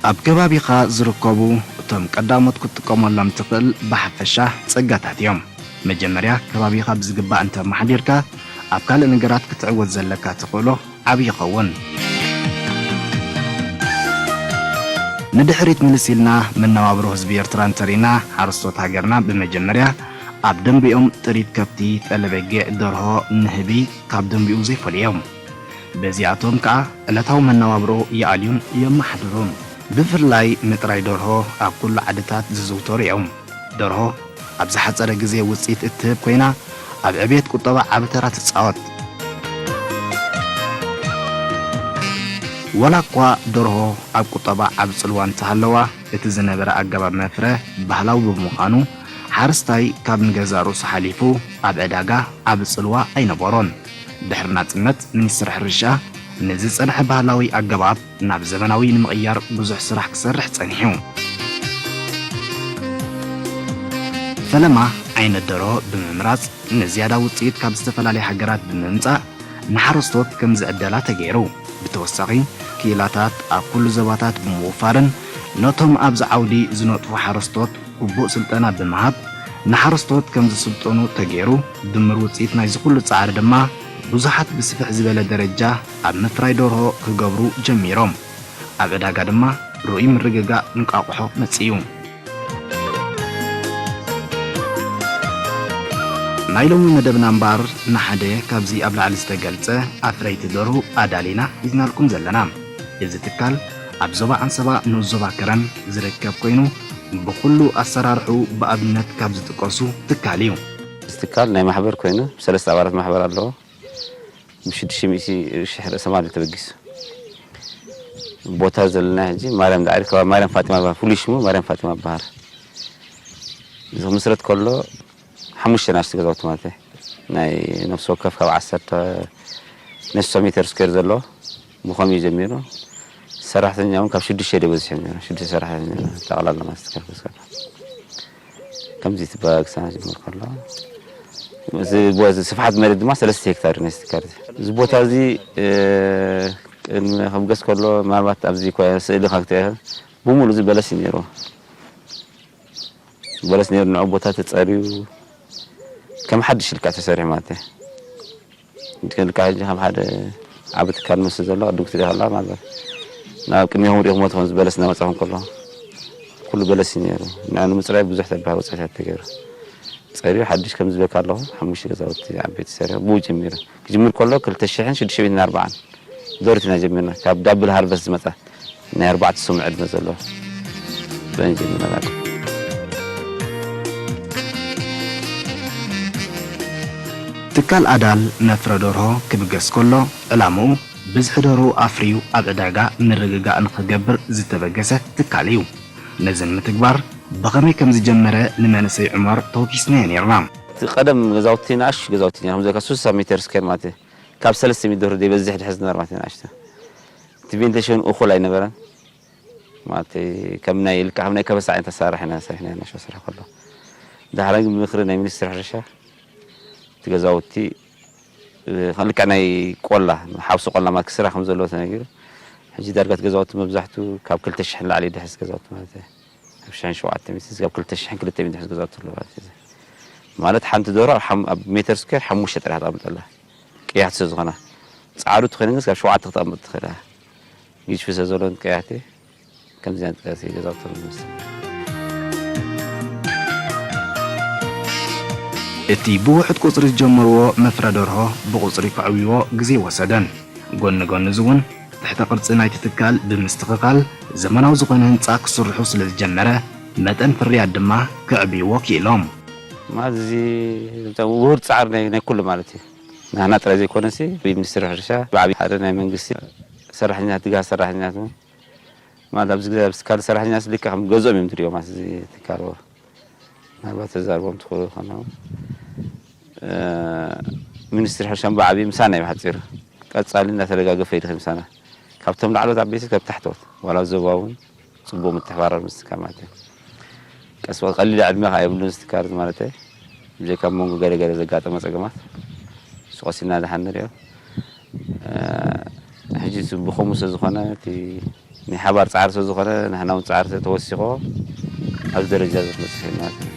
ኣብ ከባቢኻ ዝርከቡ እቶም ቀዳሞት ክትጥቀመሎም ትኽእል ብሓፈሻ ጸጋታት እዮም። መጀመርያ ከባቢኻ ብዝግባእ እንተ ኣመሓዲርካ፣ ኣብ ካልእ ነገራት ክትዕወት ዘለካ ተኽእሎ ዓቢ ይኸውን። ንድሕሪት ምልስ ኢልና መነባብሮ ህዝቢ ኤርትራ እንተሪና፣ ሓረስቶት ሃገርና ብመጀመርያ ኣብ ደንቢኦም ጥሪት ከብቲ፣ ጠለበጊዕ፣ ደርሆ፣ ንህቢ ካብ ደንቢኡ ዘይፈልዩ እዮም። በዚኣቶም ከኣ ዕለታዊ መነባብሮ ይኣልዩን የመሓድሩን። ብፍላይ ምጥራይ ደርሆ ኣብ ኩሉ ዓድታት ዝዝውተሩ እዮም። ደርሆ ኣብ ዝሓጸረ ግዜ ውጽኢት እትህብ ኮይና፣ ኣብ ዕብየት ቁጠባ ዓቢ ተራ ትጻወት። ወላ እኳ ደርሆ ኣብ ቁጠባ ዓቢ ጽልዋ እንተሃለዋ፣ እቲ ዝነበረ ኣገባብ መፍረ ባህላዊ ብምዃኑ፣ ሓረስታይ ካብ ንገዛእ ርእሱ ሓሊፉ ኣብ ዕዳጋ ዓቢ ጽልዋ ኣይነበሮን። ድሕሪ ናጽነት፣ ሚኒስትሪ ሕርሻ ነዚ ዝጸንሐ ባህላዊ ኣገባብ ናብ ዘመናዊ ንምቕያር ብዙሕ ስራሕ ክሰርሕ ጸኒሑ። ፈለማ ዓይነት ደርሆ ብምምራጽ፣ ንዝያዳ ውጽኢት ካብ ዝተፈላለያ ሃገራት ብምምጻእ፣ ንሓረስቶት ከም ዝዕደላ ተገይሩ። ብተወሳኺ፣ ክኢላታት ኣብ ኩሉ ዞባታት ብምውፋርን ነቶም ኣብዚ ዓውዲ ዝነጥፉ ሓረስቶት ግቡእ ስልጠና ብምሃብ፣ ንሓረስቶት ከም ዝስልጠኑ ተገይሩ። ድምር ውጽኢት ናይዚ ኩሉ ጻዕሪ ድማ፣ ብዙሓት ብስፍሕ ዝበለ ደረጃ ኣብ ምፍራይ ደርሆ ክገብሩ ጀሚሮም። ኣብ ዕዳጋ ድማ ርኡይ ምርግጋእ እንቋቑሖ መጺኡ። ናይ ሎሚ መደብና እምበኣር ንሓደ ካብዚ ኣብ ላዕሊ ዝተገልጸ ኣፍረይቲ ደርሁ ኣዳሊና ሒዝናልኩም ዘለና። እዚ ትካል ኣብ ዞባ ዓንሰባ ንኡስ ዞባ ከረን ዝርከብ ኮይኑ፣ ብኹሉ ኣሰራርሑ ብኣብነት ካብ ዝጥቀሱ ትካል እዩ። እዚ ትካል ናይ ማሕበር ኮይኑ ብሰለስተ ኣባላት ማሕበር ኣለዎ። ብሽዱሽተ ሚእቲ ሽሕ ርእሰ ማል ተበጊሱ። ቦታ ዘለና ሕጂ ማርያም ዳዕሪ፣ ከባቢ ማርያም ፋጢማ ይበሃል። ፍሉይ ሽሙ ማርያም ፋጢማ ይበሃል። እዚ ክምስረት ከሎ ሓሙሽተ ናሽቲ ገዛውቲ ማለት እዩ። ናይ ነፍሲ ወከፍ ካብ ዓሰርተ ነሶ ሜተር ስኩዌር ዘለዎ ብኸምኡ እዩ ጀሚሩ። ሰራሕተኛ እውን ካብ ሽዱሽተ ደይ በዚሑ ነይሩ። ሽዱሽተ ሰራሕተኛ ጠቕላላ ማለት እዩ። ከምዚ ትበሃል ክሳብ ዝጅምር ከሎ፣ እዚ ቦ-፣ እዚ ስፍሓት መሬት ድማ ሰለስተ ሄክታር እዩ፣ ናይ ስቲካር እዚ። እዚ ቦታ እዚ፣ እ፣ ቅድሚ ክብገስ ከሎ፣ ምናልባት ኣብዚ ኮ-፣ ስእሊ ከክትአ፣ ብምሉእ እዚ በለስ እዩ ነይሩ። በለስ ነይሩ፣ ንዑ ቦታ ተጸርዩ፣ ከም ሓድሽ ልክዕ ተሰሪሑ ማለት እዩ። ልክዕ ሕጂ ከም ሓደ ዓቢ ትካል መስል ዘሎ ቅድም ክትሪኦ ከለኻ ማለት እዩ። ናብ ቅድሚኹም ሪእኹምዎ ትኾኑ፣ ዝበለስ እናመጻኹም ከሎ ኩሉ በለስ እዩ ነይሩ። ንዓ ንምጽራይ ብዙሕ ተባህ ወጻኢታት ተገይሩ። ጸርዩ ሓድሽ ከም ዝበልካ ኣለኹ፣ ሓሙሽተ ገዛውቲ ዓበይቲ ሰሪሑ ብኡ ጀሚሩ። ክጅምር ከሎ ክልተ ሽሕን ሽዱሽተ ሚእትን ኣርባዓን ዶርት ኢና ጀሚርና። ካብ ዳብል ሃርቨስት ዝመጻ ናይ ኣርባዕተ ሰሙን ዕድመ ዘለዎ በንዚን ይመላል። ትካል ኣዳል መፍረ ደርሆ ክብገስ ከሎ፣ ዕላምኡ ብዝሒ ደርሁ ኣፍርዩ ኣብ ዕዳጋ ምርግጋእ ንኽገብር ዝተበገሰ ትካል እዩ። ነዚ ንምትግባር ብኸመይ ከም ዝጀመረ ንመንእሰይ ዑመር ተወኪስናዮ ነይርና። እቲ ቀደም ገዛውቲ ንኣሽቱ ገዛውቲ ነይሮም፣ ከምዚ ኢልካ ስሳ ሜተር ስኬር ማለት እዩ። ካብ ሰለስተ ሚእቲ ደርሁ ዘይበዝሕ ድሕሪ ዝነበረ ማለት እዩ፣ ንኣሽቱ። እቲ ቬንቲሌሽን እኹል ኣይነበረን። ማለት ከም ናይ ኢልካ፣ ከም ናይ ከበሳ ዓይነት ኣሰራርሓ ኢና ሰሪሕና፣ ናይ ሸው ስራሕ ከሎ። ዳሕራይ ግን ብምኽሪ ናይ ሚኒስትሪ ሕርሻ እቲ ገዛውቲ፣ እ፣ ልክዕ ናይ ቆላ፣ ሓውሲ ቆላ ማለት ክስራሕ ከም ዘለዎ ተነጊሩ። ሕጂ ዳርጋ እቲ ገዛውቲ መብዛሕቱ ካብ ክልተ ሽሕ ንላዕሊ ድሕስ ገዛውቲ ማለት እዩ። ካብ ሽሕን ሸውዓተ ሚእቲ፣ ካብ ክልተ ሽሕን ክልተ ሚእቲ ድሕስ ገዛውቲ ኣለዉ ማለት እዩ። ማለት ሓንቲ ደርሆ ኣብ ሓም-፣ ኣብ ሜተር ስኩዌር ሓሙሽተ ጥራሕ ተቐምጥ ኣላ። ቀያሕቲ ስለ ዝኾና። ጻዕዱ ተኾይነን ግን ካብ ሸውዓተ ክተቐምጥ ትኽእል እያ። ግጅፊ ስለ ዘለወን ቀያሕቲ፣ ከምዚኣን ጥቃሲ ገዛውቶም ይመስል። እቲ ብውሑድ ቁጽሪ ዝጀመርዎ መፍረ ደርሆ ብቁጽሪ ከዕብይዎ ግዜ ወሰደን። ጎኒ ጎኒ እዚ እውን ትሕተ ቅርጺ ናይቲ ትካል ብምስትኽኻል ዘመናዊ ዝኾነ ህንጻ ክስርሑ ስለ ዝጀመረ መጠን ፍርያት ድማ ከዕብይዎ ክኢሎም። ማለት እዚ ውሁድ ጻዕሪ ናይ፣ ናይ ኩሉ ማለት እዩ። ናህና ጥራይ ዘይኮነሲ ብሚኒስትሪ ሕርሻ ብዓብዪ ሓደ ናይ መንግስቲ ሰራሕኛታት፣ ድጋፍ ሰራሕኛታት እውን ማለት ኣብዚ ግዜ ኣብዚ ትካል ሰራሕኛስ ልክዕ ከም ገዝኦም እዮም ትሪኦም ኣብዚ ትካል። ምናልባት ተዛርቦም ትኽእሉ ከለዉ፣ እ፣ ሚኒስትሪ ሕርሻ ብዓብዪ ምሳና እዩ ብሓጺሩ። ቀጻሊ እናተደጋገፈ ይድኸ ምሳና። ካብቶም ላዕሎት ዓበይቲ ካብ ታሕተዎት፣ ዋላ ዞባ እውን ጽቡቕ ምትሕባራር ምስ ትካል ማለት እዩ። ቀስ በቐስ ቀሊል ዕድመ ከኣ የብሉን እዚ ትካል እዚ ማለት እዩ። ብዘይካ ኣብ መንጎ ገለ ገለ ዘጋጠመ ጸገማት፣ እሱ ቀስ ኢልና ደሓን ንሪኦ። እ፣ ሕጂ እቲ ብኸምኡ ስለ ዝኾነ፣ እቲ ናይ ሓባር ጻዕሪ ስለ ዝኾነ፣ ንሕና እውን ጻዕሪ ስለ ተወሲኾ፣ ኣብዚ ደረጃ እዚ ክንበጽሕ ማለት እዩ።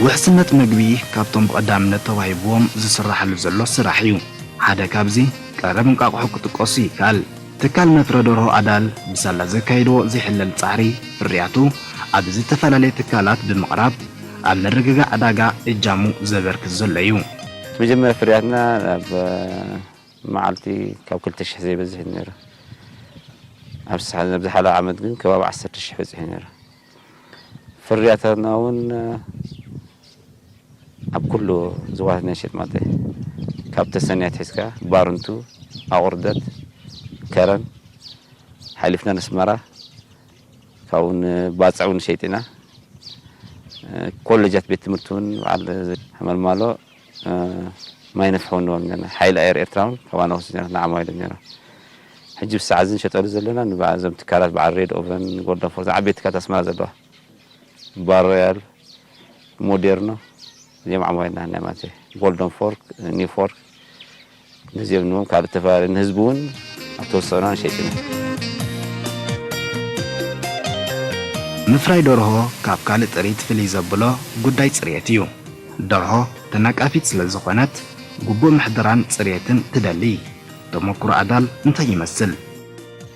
ውሕስነት መግቢ ካብቶም ብቐዳምነት ተዋሂብዎም ዝስራሓሉ ዘሎ ስራሕ እዩ። ሓደ ካብዚ ቀረብ እንቋቑሖ ክጥቀሱ ይከኣል። ትካል መፍረ ደርሆ ኣዳል ብሳላ ዘካየድዎ ዘይሕለል ጻዕሪ ፍርያቱ ኣብ ዝተፈላለየ ትካላት ብምቕራብ ኣብ ምርግጋእ ዕዳጋ እጃሙ ዘበርክት ዘሎ እዩ። መጀመርያ ፍርያትና ኣብ መዓልቲ ካብ ክልተ ሽሕ ዘይበዝሕ እዩ ነይሩ። ኣብ ዝሓ-፣ ኣብ ዝሓለፈ ዓመት ግን ከባቢ ዓሰርተ ሽሕ በጺሑ ነይሩ። ፍርያትና እውን ኣብ ኩሉ ዞባታት ናይ ሸጥ ማለት እዩ። ካብ ተሰንያ ኣትሒዝካ ባርንቱ፣ ኣቑርደት፣ ከረን፣ ሓሊፍና ነስመራ፣ ካብኡ ንባጽዕ እውን ንሸይጥ ኢና። ኮሌጃት ቤት ትምህርቲ እውን በዓል ሓመልማሎ፣ ማይ ነፍሒ እውን ንህቦም ነርና። ሓይሊ ኣየር ኤርትራ እውን ካባና ወሲዱ ነይሩ፣ ንዓማዊሎም ነይሩ። ሕጂ ብሰዓት እዚ ንሸጠሉ ዘለና ንብዓ-፣ እዞም ትካላት በዓል ሬድ ኦቨን፣ ጎልደን ፎርስ፣ ዓበይቲ ትካላት ኣስመራ ዘለዋ፣ ባር ሮያል፣ ሞዴርኖ፣ እዚኦም ዓማዊልና ናይ ማለት እዩ። ጎልደን ፎርክ፣ ኒው ፎርክ፣ ነዚኦም ንዎም ካልእ ተፈላለዩ ንህዝቢ እውን ኣብ ተወሰኖ ንሸይጥ ኢና። ምፍራይ ደርሆ ካብ ካልእ ጥሪት ፍልይ ዘብሎ ጉዳይ ጽርየት እዩ። ደርሆ ተናቃፊት ስለ ዝኾነት፣ ግቡእ ምሕደራን ጽርየትን ትደሊ። ተመኩሮ ኣዳል እንታይ ይመስል?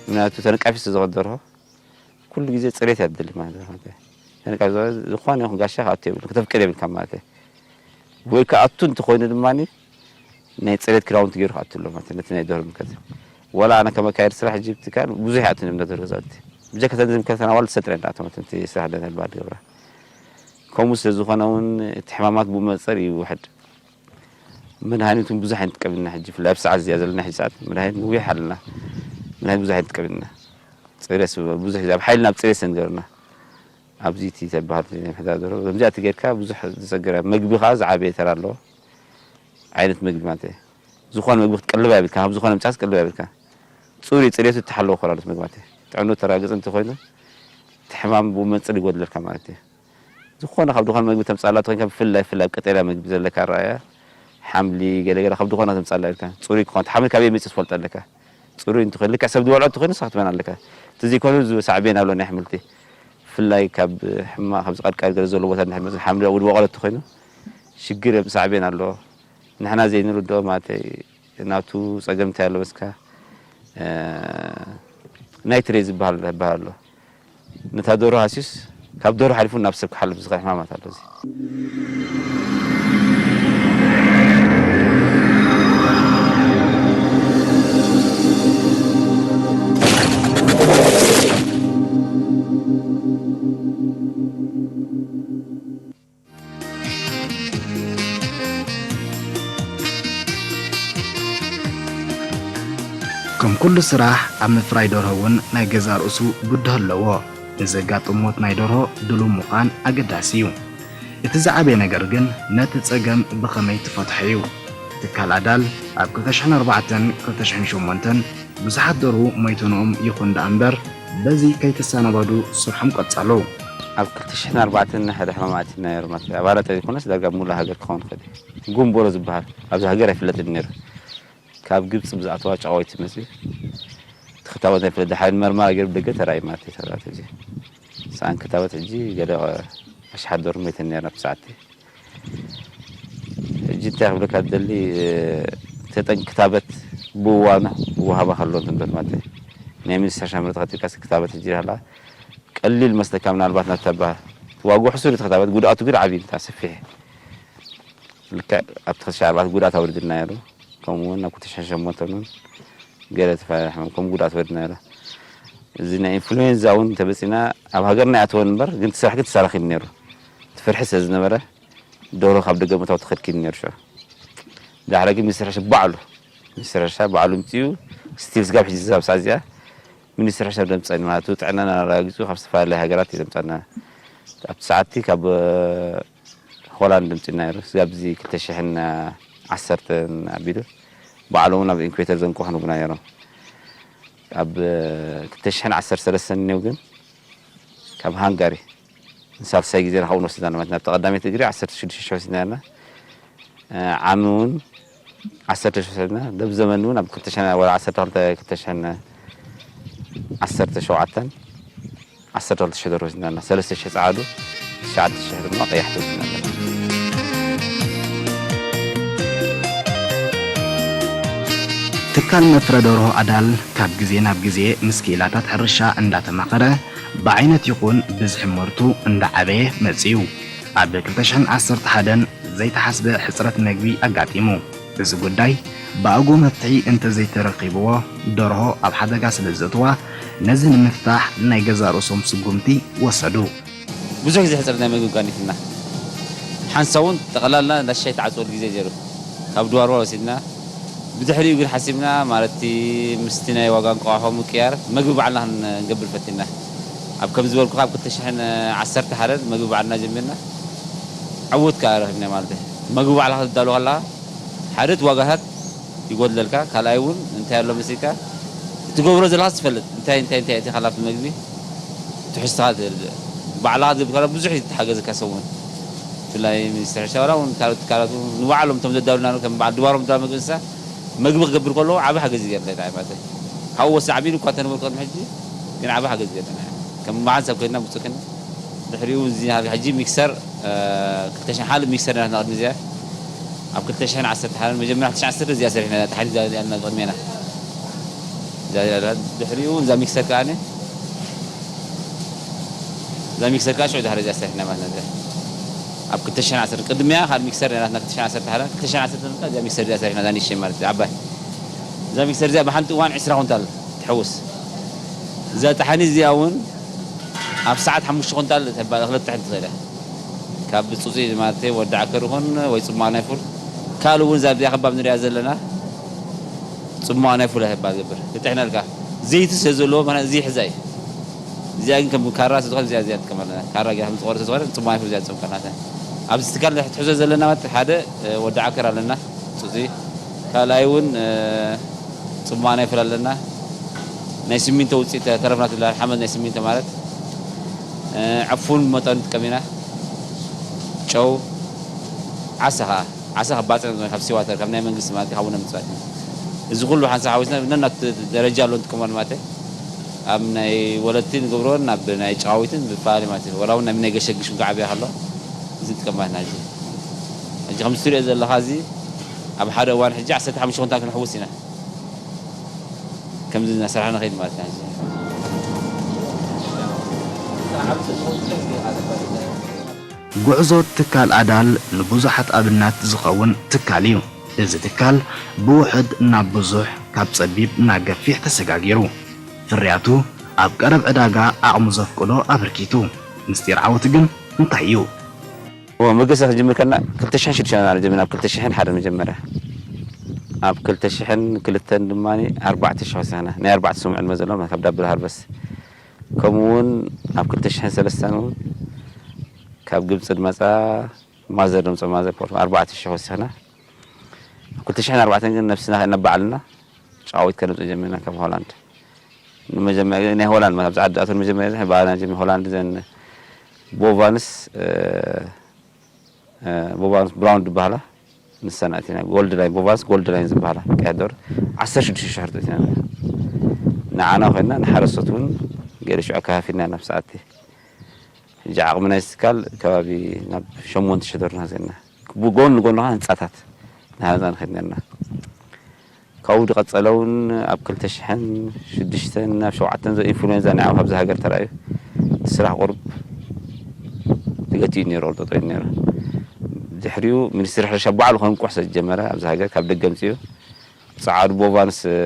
ምኽንያቱ ተነቃፊት ስለ ዝኾነት ደርሆ፣ ኩሉ ግዜ ጽሬት እያ ትደሊ ማለት እዩ። ተነቃፊት ዝኾነ ይኹን ጋሻ ክኣቱ የብሉን፣ ከተፍቅድ የብልካ ማለት እዩ። ወይ ክኣቱ እንተኾይኑ ድማ ናይ ጽሬት ክዳውንቲ ገይሩ ክኣቱ ኣሎ ማለት እዩ። ነቲ ናይ ደርሆ ምልከት፣ ዋላ ኣነ ከም ኣካየዲ ስራሕ ሕጂ ትካል ብዙሕ ይኣቱ እዮም፣ ደርሆ ገዛውቲ። ብጀካ ተን ዝምልከተና ዋላ ተሰጥረን ኣቶ፣ እቲ ስራሕ ደህን ባል ገብራ። ከምኡ ስለ ዝኾነ እውን እቲ ሕማማት ብኡ መጸር ይውሕድ። መድሃኒት እውን ብዙሕ ኣይንጥቀም ኢና ሕጂ፣ ብፍላይ ኣብ ሰዓት እዚኣ ዘለና ሕጂ ሰዓት መድሃኒት ንዊሕ ኣለና። መድሃኒት ብዙሕ ኣይንጥቀም ኢና። ጽሬት ብዙሕ ኣብ ሓይልና ኣብ ጽሬት ስለ ንገብርና። ኣብዚ እቲ ተበሃል ናይ ምሕዳር ደርሆ፣ ከምዚኣ እቲ ጌርካ ብዙሕ ዝጸገረ፣ መግቢ ከኣ ዝዓበየ ተራ ኣለዎ። ዓይነት መግቢ ማለት እዩ። ዝኾነ መግቢ ክትቀልብ ኣይብልካ፣ ካብ ዝኾነ ምጻእ ክትቀልብ ኣይብልካ። ጽሩይ ጽሬቱ እተሓለወ ክኾን ኣለዎ መግቢ ማለት እዩ። ጥዕንኡ ተረጋግጸ እንተኾይኑ፣ እቲ ሕማም ብኡ መጸር ይጎድለልካ ማለት እዩ። ዝኾነ ካብ ድኳን መግቢ ተምጻላ ተኾይንካ፣ ብፍላይ፣ ብፍላይ ኣብ ቀጠልያ መግቢ ዘለካ ኣረኣእያ፣ ሓምሊ፣ ገለ ገለ ካብ ድኳን ተምጻላ ኢልካ፣ ጽሩይ ክኾን፣ እቲ ሓምሊ ካበይ መጺኡ ትፈልጦ ኣለካ። ጽሩይ እንተኾይኑ፣ ልክዕ ሰብ ዝበልዖ እንተኾይኑ፣ ንስኻ ክትበን ኣለካ። እቲ ዘይኮነ፣ እዚ ሳዕቤን ኣሎ ናይ ኣሕምልቲ። ብፍላይ ካብ ሕማ-፣ ካብዚ ቀርቀር ገለ ዘሎ ቦታ እንድሕር መጺኡ ሓምሊ ኣብኡ ዝበቖለ እንተኾይኑ፣ ሽግር ሳዕቤን ኣሎ። ንሕና ዘይንርድኦ ማለት ናቱ ጸገም እንታይ ኣሎ መስካ፣ እ፣ ናይትሬት ዝበሃል፣ ዝበሃል ኣሎ። ነታ ደርሆ ሃስዩስ ካብ ደርሆ ሓሊፉ ናብ ሰብ ክሓልፍ ዝኽእል ሕማማት ኣሎ። እዚ ከም ኩሉ ስራሕ፣ ኣብ ምፍራይ ደርሆ እውን ናይ ገዛእ ርእሱ ብድሆ ኣለዎ። ንዘጋጥም ሞት ናይ ደርሆ ድሉው ምዃን ኣገዳሲ እዩ። እቲ ዝዓበየ ነገር ግን ነቲ ጸገም ብኸመይ ትፈትሖ እዩ። ትካል ኣዳል ኣብ ክልተ ሽሕን ኣርባዕተን ክልተ ሽሕን ሸሞንተን ብዙሓት ደርሁ ሞይተንኦም ይኹን ደኣ እምበር፣ በዚ ከይተሰናበዱ ስርሖም ቀጸሉ። ኣብ ክልተ ሽሕን ኣርባዕተን ሓደ ሕማም ኣትዩ ነይሩ ማለት እዩ። ኣባላት ዘይኮነስ ዳርጋ ሙሉእ ሃገር ክኸውን ይኽእል እዩ። ጉምቦሮ ዝበሃል ኣብዚ ሃገር ኣይፍለጥን ነይሩ። ካብ ግብጺ ብዝኣተዋ ጨቓዊት መጽዩ። እቲ ክታበት ኣይፍለጥ፣ ድሓር መርመራ ገይሩ ብደገ ተራእዩ ማለት እዩ። ተራእዩ እዚ ሰኣን ክታበት ሕጂ ገለ ኣሽሓት ደርሁ ሞይተን ነይረን ኣብቲ ሰዓት። ሕጂ እንታይ ክብለካ ዝደሊ፣ ተጠን ክታበት ብእዋኑ ክወሃባ ከሎ እንትን ብል ማለት እዩ። ናይ ሚኒስትር ሕርሻ ምርት ከቲብካ ክታበት ሕጂ ሃላ ቀሊል መስለካ፣ ምናልባት ናታ ባ-፣ ዋግኡ ሕሱር እዩ እቲ ክታበት፣ ጉድኣቱ ግን ዓብዪ እዩ፣ ሰፊሕ። ልክዕ ኣብቲ ክልተ ሽሕ ኣርባዕተ ጉድኣት ኣውሪድና ነይሩ። ከምኡ እውን ኣብ ክልተ ሽሕ ሸሞንተ እውን ገለ ተፈ-፣ ሕማም ከምኡ ጉድኣት ወሪድና ነይሩ። እዚ ናይ ኢንፍሉዌንዛ እውን እንተመጺና ኣብ ሃገርና ኣይኣተወን እምበር፣ ግን እቲ ስራሕ ግን ተሰራኺቡ ነይሩ። እቲ ፍርሒ ስለ ዝነበረ፣ ደርሆ ካብ ደገ ምእታው ተኸልኪሉ ነይሩ ሽዑ። ዳሕረ ግን ሚኒስትር ሕርሻ ባዕሉ፣ ሚኒስትር ሕርሻ ባዕሉ ምጽኡ፣ ስቲል ስጋብ ሕጂ፣ ስጋብ ሰዓት እዚኣ ሚኒስትር ሕርሻ ደምጸኒ ማለት እዩ። ጥዕናና ኣረጋጊጹ ካብ ዝተፈላለያ ሃገራት እዩ ዘምጻና። ኣብቲ ሰዓትቲ ካብ ሆላንድ ኣምጺእና ነይሩ። ስጋብ እዚ ክልተ ሽሕን ዓሰርተን ኣቢሉ ባዕሎም እውን ኣብ ኢንኩቤተር ዘንቅሑ ንቡና ነይሮም። ኣብ ክልተ ሽሕን ዓሰርተ ሰለስተን እኒኦ ግን ካብ ሃንጋሪ ንሳልሳይ ግዜ ካብኡ ንወስድ ኣለና ማለት፣ ናብቲ ቀዳመይቲ እግሪ ዓሰርተ ሽዱሽተ ሽሕ ወሲድና ኣለና። ዓሚ እውን ዓሰርተ ሺሕ ወሲድና፣ በዚ ዘመን እውን ኣብ ክልተ ሽሕን ወላ ዓሰርተ ክልተ ክልተ ሽሕን ዓሰርተ ሸውዓተን ዓሰርተ ክልተ ሺሕ ደርሆ ወሲድና ኣለና። ሰለስተ ሺሕ ጸዓዱ፣ ትሽዓተ ሺሕ ድማ ቀያሕቲ ወሲድና ኣለና። ትካል መፍረ ደርሆ ኣዳል ካብ ግዜ ናብ ግዜ ምስ ክኢላታት ሕርሻ እንዳተማኸረ ብዓይነት ይኹን ብዝሒ ምህርቱ እንዳዓበየ መጺኡ። ኣብ ክልተ ሽሕን ዓሰርተ ሓደን ዘይተሓስበ ሕጽረት መግቢ ኣጋጢሙ። እዚ ጉዳይ ብኣግኡ መፍትሒ እንተዘይተረኺብዎ፣ ደርሆ ኣብ ሓደጋ ስለ ዘእትዋ፣ ነዚ ንምፍታሕ ናይ ገዛእ ርእሶም ስጉምቲ ወሰዱ። ብዙሕ ግዜ ሕጽረት ናይ መግቢ ኣጋጢሙና። ሓንሳብ እውን ጠቕላላ እንዳ ሻሂ ተዓጽወሉ ግዜ ነይሩ። ካብ ድዋርዋ ወሲድና፣ ብድሕሪኡ ግን ሓሲብና፣ ማለት እቲ ምስቲ ናይ ዋጋ እንቋቑሖ ምቅያር፣ መግቢ ባዕልና ክንገብር ፈቲና። ኣብ ከም ዝበልኩኻ፣ ኣብ ክልተ ሽሕን ዓሰርተ ሓደን መግቢ ባዕልና ጀሚርና። ዕውት ከኣ ረኺብና ማለት እዩ። መግቢ ባዕልኻ ክትዳሎ ከለኻ፣ ሓደ እቲ ዋጋታት ይጎድለልካ፣ ካልኣይ እውን እንታይ ኣሎ መሲልካ፣ እትገብሮ ዘለኻስ ትፈልጥ፣ እንታይ፣ እንታይ፣ እንታይ ኣእቲኻ ናብቲ መግቢ ትሕዝቶኻ ትርድእ። ባዕልኻ ትገብር ከላ ብዙሕ እዩ ትሓገዘካ ሰብ እውን። ብፍላይ ሚኒስትሪ ሕርሻ ዋላ እውን ካልኦት ትካላት እውን ንባዕሎም እቶም ዘዳሉና ከም በዓል ድባሮም ዝዳሎ መግቢ እንስሳ መግቢ ክገብር ከሎ ዓቢ ሓገዝ ይገብረና እዩ ማለት እዩ። ካብኡ ወስድ ዓቢሉ እኳ እንተነበርኩ ቅድሚ ሕጂ ግን ዓቢ ሓገዝ ይገብረና እዩ። ከም በዓል ሰብ ኮይንና ብፁዕ ኮይንና ድሕሪኡ እዚ ሕጂ ሚክሰር፣ እ፣ ክልተ ሽሕን ሓደ ሚክሰር ነይራትና ቅድሚ እዚኣ። ኣብ ክልተ ሽሕን ዓሰርተ ሓደን መጀመርያ ክልተ ሽሕን ዓሰርተ እዚኣ ሰሪሕና፣ እዛ ተሓሊፍ እዚኣ ነይራትና ቅድሜና። እዛ፣ እዛ፣ እዛ፣ ድሕሪኡ እዛ ሚክሰር ከኣ፣ እዛ ሚክሰር ከኣ ሽዑ ድሕሪ እዚኣ ሰሪሕና ማለት ነው። ኣብ ክልተ ሽሕን ዓሰርተ ቅድሚያ ካልእ ሚክሰር ነይራትና፣ ክልተ ሽሕን ዓሰርተ ሓደን፣ ክልተ ሽሕን ዓሰርተ ከኣ እዚኣ ሚክሰር እዚኣ ሰሪሕና፣ እዛ ንእሽተይ ማለት እዩ፣ ዓባይ። እዛ ሚክሰር እዚኣ ብሓንቲ እዋን ዕስራ ኩንታል ትሕውስ። እዛ ጠሓኒ እዚኣ እውን ኣብ ሰዓት ሓሙሽተ ኩንታል ተባ-፣ ክልተ ትሕን ትኽእል እያ። ካብ ብጹጺ ማለት ወዲ ዓከር ይኹን ወይ ጽማቕ ናይ ፉል፣ ካልእ እውን እዛ እዚኣ ከባብ ንሪኣ ዘለና ጽማቕ ናይ ፉል እያ ትባል ዝገብር። ትጥሕነልካ። ዘይቲ ስለ ዘለዎ፣ ምኽንያቱ እዚ ይሕዛ እዩ። እዚኣ ግን ከም ካራ ስለ ዝኾነ፣ እዚኣ፣ እዚኣ ንጥቀም ኣለና። ካራ ጌርካ ከም ዝቆረሰ ዝኾነ፣ ጽማቕ ናይ ፉል እዚኣ ንጥቀም ኣለና። ኣብዚ ትካል ትሕዞ ዘለና ማለት ሓደ፣ እ፣ ወዲ ዓከር ኣለና። ጽጹይ። ካልኣይ እውን፣ እ፣ ጽማቕ ናይ ፉል ኣለና። ናይ ሲሚንቶ ውጽኢት ተረፍና ትብላ ሓመድ ናይ ሲሚንቶ ማለት፣ እ፣ ዕፉን መጠን ንጥቀም ኢና። ጨው፣ ዓሳ ኸኣ። ዓሳ ካብ ባጽዕ፣ ካብ ሲዋተር፣ ካብ ናይ መንግስቲ ማለት እዩ፣ ካብኡ ነምጽእ ማለት እዩ። እዚ ኩሉ ሓንሳብ ሓዊስና ነናቱ ደረጃ ኣሎ ንጥቀመሉ ማለት እዩ። ኣብ ናይ ወለድቲ ንገብሮን ኣብ ናይ ጨዋዊትን ብፈላለየ ማለት እዩ። ወላ እውን ናይ፣ ናይ ገሸግሽ ክዓብያ ከሎ እዚ ንጥቀም ማለት ኢና። ሕጂ፣ ሕጂ ከምዚ ትሪኦ ዘለኻ እዚ ኣብ ሓደ እዋን ሕጂ ዓሰርተ ሓሙሽተ ኩንታል ክንሕውስ ኢና። ከምዚ እናሰራሕና ንኸይድ ማለት ኢና ሕጂ። ጉዕዞ ትካል ኣዳል ንብዙሓት ኣብነት ዝኸውን ትካል እዩ። እዚ ትካል ብውሑድ ናብ ብዙሕ፣ ካብ ጸቢብ ናብ ገፊሕ ተሰጋጊሩ። ፍርያቱ ኣብ ቀረብ ዕዳጋ ዓቕሙ ዘፍቅዶ ኣበርኪቱ። ምስጢር ዓወቱ ግን እንታይ እዩ? እዎ፣ መገሰ ክጅምር ከለና ክልተ ሽሕን ሽዱሽተን ኢና ጀሚርና፣ ኣብ ክልተ ሽሕን ሓደን መጀመርያ። ኣብ ክልተ ሽሕን ክልተን ድማ ኣርባዕተ ሽሕ ወሲኽና። ናይ ኣርባዕተ ሰሙን ዕድመ ዘለዎም ካብ ዳብል ሃርቨስት። ከምኡ እውን ኣብ ክልተ ሽሕን ሰለስተን እውን ካብ ግብጺ ዝመጻ ማዘር፣ ድምፂ ማዘር ፖርት ኣርባዕተ ሽሕ ወሲኽና። ኣብ ክልተ ሽሕን ኣርባዕተን ግን ነብስና ከይድና ባዕልና ጨዋዊት ከነምፅእ ጀሚርና ካብ ሆላንድ። ንመጀመርያ ግዜ ናይ ሆላንድ፣ ኣብዚ ዓዲ ኣቶ ንመጀመርያ ግዜ ባዕልና ጀሚር ሆላንድ ዘን ቦቫንስ፣ እ፣ እ፣ ቦቫንስ ብራውን ዝበሃላ ንሰን ኣእቲና። ጎልድ ላይን፣ ቦቫንስ ጎልድ ላይን ዝበሃላ ቀያሕ ዶር ዓሰርተ ሽዱሽተ ሽሕ ሕርቶ ኣእቲና። ንዓና ኮይና ንሓረስቶት እውን ገለ ሽዑ ኣከፋፊልና ናብ ሰዓቲ። ሕጂ ዓቕሚ ናይዚ ትካል ከባቢ ናብ ሸሞንተ ሽሕ ዶር ኢና ዘለና። ብጎን ንጎን ከዓ ህንፃታት እናሃነፅና ንኸይድ ነርና። ካብኡ ዝቐፀለ እውን ኣብ ክልተ ሽሕን ሽዱሽተን ናብ ሸውዓተን ዘ-፣ ኢንፍሉዌንዛ ናይ ኣብዚ ሃገር ተራእዩ። እቲ ስራሕ ቁሩብ ገቲኡ ነይሩ፣ ጠጠው ኢሉ ነይሩ። ድሕሪኡ ሚኒስትሪ ሕርሻ ባዕሉ ከንቁሕ ስለ ዝጀመረ ኣብዚ ሃገር ካብ ደገ ኣምፂኡ ጸዓዱ ቦቫንስ፣ እ፣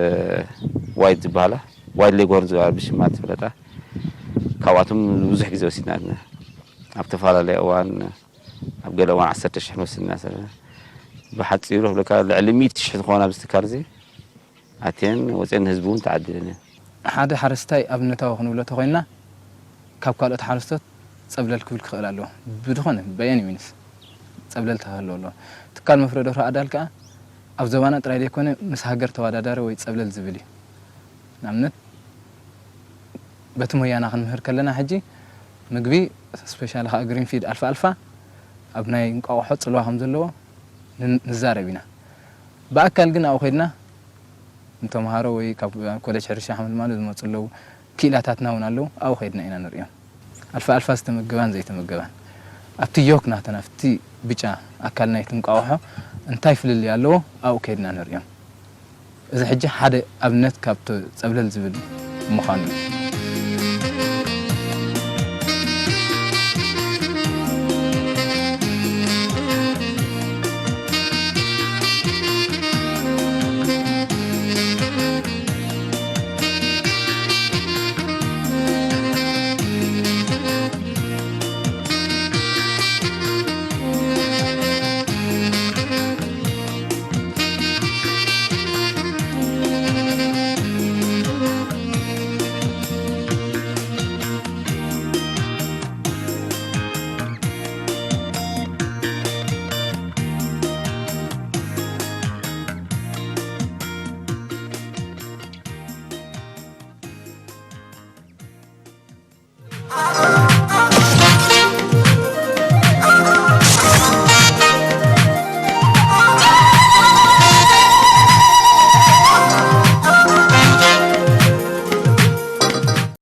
ዋይት ዝበሃላ፣ ዋይት ሌግሆርን ዝበሃላ ብሽማ ትፍለጣ። ካብኣቶም ብዙሕ ግዜ ወሲድና ኣለና። ኣብ ተፈላለየ እዋን፣ ኣብ ገለ እዋን ዓሰርተ ሽሕ ንወስድ ኢና። ብሓጺሩ ክብለካ ልዕሊ ሚእቲ ሽሕ ዝኾና ኣብዚ ትካል እዚ ኣትየን ወጺአን ንህዝቢ እውን ተዓዲለን እየን። ሓደ ሓረስታይ ኣብነታዊ ክንብሎ ተኾይንና፣ ካብ ካልኦት ሓረስቶት ጸብለል ክብል ክኽእል ኣለዎ። ብድኾነ፣ by any means ጸብለል ክህልዎ ኣለዎ። ትካል መፍረ ደርሆ ኣዳል ከኣ ኣብ ዞባና ጥራይ ዘይኮነ፣ ምስ ሃገር ተወዳዳሪ ወይ ጸብለል ዝብል እዩ። ንኣብነት፣ በቲ ሞያና ክንምህር ከለና፣ ሕጂ ምግቢ፣ ስፔሻሊ ከኣ ግሪን ፊድ፣ ኣልፋ ኣልፋ ኣብ ናይ እንቋቑሖ ጽልዋ ከም ዘለዎ ን-፣ ንዛረብ ኢና። ብኣካል ግን ኣብኡ ከድና ንተምሃሮ ወይ ካብ ኮሌጅ ሕርሻ ሓመልማሎ ዝመፁ ኣለዉ፣ ክኢላታትና እውን ኣለዉ፣ ኣብኡ ከድና ኢና ንሪኦም። ኣልፋ ኣልፋ ዝተመገባን ዘይተመገባን ኣብቲ ዮክ ናተን ኣብቲ ብጫ ኣካል ናይቲ እንቋቑሖ እንታይ ፍልልይ ኣለዎ ኣብኡ ከድና ንሪኦም። እዚ ሕጂ ሓደ ኣብነት ካብቲ ፀብለል ዝብል ምዃኑ እዩ።